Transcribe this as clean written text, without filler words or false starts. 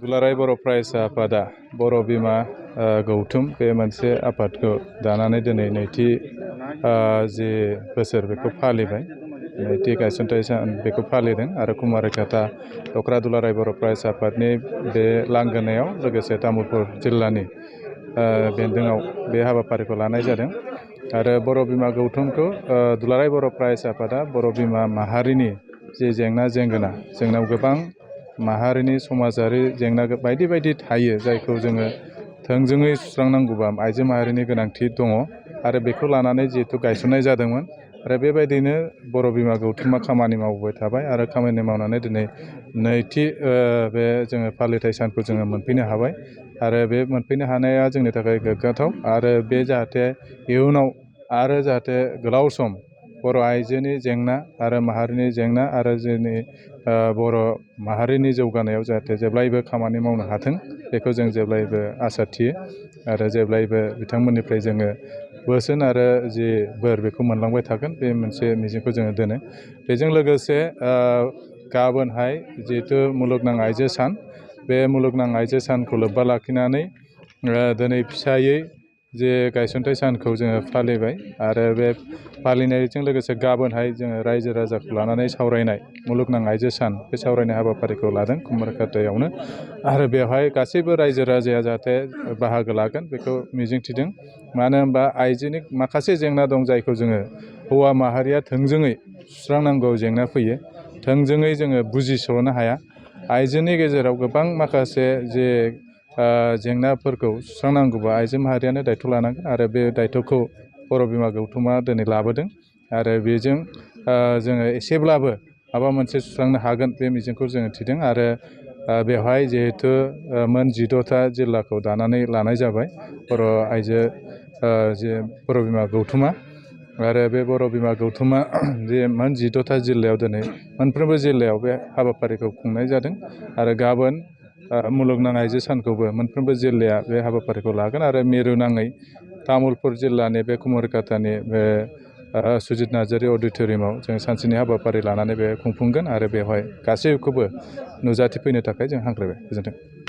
दुलाराय बर' फरायसा आफादा बर' बिमा गौथुम बे मोनसे आफादखौ दानानै दिनै नैथि जि बोसोर बेखौ फालिबाय। नैथि गायसनथाय सान बेखौ फालिदों आरो कुमारिघाटा दख्रा दुलाराय बर' फरायसा आफादनि बे लांगोनायाव लोगोसे तामुलपुर जिल्लानि बेन्दोङाव बे हाबाफारिखौ लानाय जादों। आरो बर' बिमा गौथुमखौ दुलाराय बर' फरायसा आफादा बर' बिमा माहारिनि जि जेंना जेंगोना जोंनाव गोबां माहारिनि समाजारि जेंना बायदि बायदि थायो, जायखौ जोङो थोंजोङै सुस्रांनांगौबा आइजो माहारिनि गोनांथि दङ आरो बेखौ लानानै जिहेथु गायसननाय जादोंमोन। आरो बेबायदिनो बर' बिमा गौथुमा खामानि मावबाय थाबाय आरो खामानि मावनानै दिनै नैथि बे जोङो फालिथाय सानखौ जोङो मोनफैनो हाबाय। आरो बे मोनफैनो हानाया जोंनि थाखाय गोग्गाथाव आरो बे जाहाथे इयुनाव आरो जाहाथे गोलाव सम बर' आइजोनि जेंना आरो माहारिनि जेंना आरो जोंनि बर' माहारिनि जौगानायाव जाहाथे जेब्लायबो खामानि मावनो हाथों, बेखौ जों जेब्लायबो आसा थियो आरो जेब्लायबो बिथांमोननिफ्राय जोङो बोसोन आरो जि बोर बेखौ मोनलांबाय थागोन, बे मोनसे मिजिंखौ जोङो दोनो। बेजों लोगोसे गाबोनहाय जिहेथु मुलुगनां आइजो सान, बे मुलुगनां आइजो सानखौ लोब्बा लाखिनानै दिनै फिसायै जे गायसनथाय सानखौ जोङो फालिबाय आरो बे फालिनायजों लोगोसे गाबोनहाय जोङो रायजो राजाखौ लानानै सावरायनाय मुलुगनां आइजो सान, बे सावरायनाय हाबाफारिखौ लादों कुमारिघाटायावनो। आरो बेवहाय गासैबो रायजो राजाया जाहाथे बाहागो लागोन बेखौ मिजिंथिदों। मानो होनबा आइजोनि माखासे जेंना दं, जायखौ जोङो हौवा माहारिया थोंजोङै सुस्रांनांगौ जेंना फैयो, थोंजोङै जोङो बुजिस'नो हाया। आइजोनि गेजेराव गोबां माखासे जे जेंनाफोरखौ सुस्रांनांगौबा आइजो माहारियानो दायथ' लानांगोन आरो बे दायथ'खौ बर' बिमा गौथुमा दिनै लाबोदों। आरो बेजों जोङो एसेब्लाबो माबा मोनसे सुस्रांनो हागोन, बे मिजिंखौ जोङो थिदों। आरो बेवहाय जिहेथु मोन 14था जिल्लाखौ दानानै लानाय जाबाय बर' आइजो जे बर' बिमा गौथुमा। आरो बे बर' बिमा गौथुमा जे मोन 14था जिल्लायाव दिनै मोनफ्रोमबो जिल्लायाव बे हाबाफारिखौ खुंनाय जादों। आरो गाबोन मुलुगनां आइजो सानखौबो मोनफ्रोमबो जिल्लाया बे हाबाफारिखौ लागोन आरो मिरु नाङै तामुलपुर जिल्लानि बे कुमारिघाटानि बे सुजित नार्जारि अडिट'रियामाव जों सानसेनि हाबाफारि लानानै बे खुंफुंगोन आरो बेवहाय गासैखौबो नुजाथिफैनो थाखाय जों हांख्रायबाय। गोजोन्थों।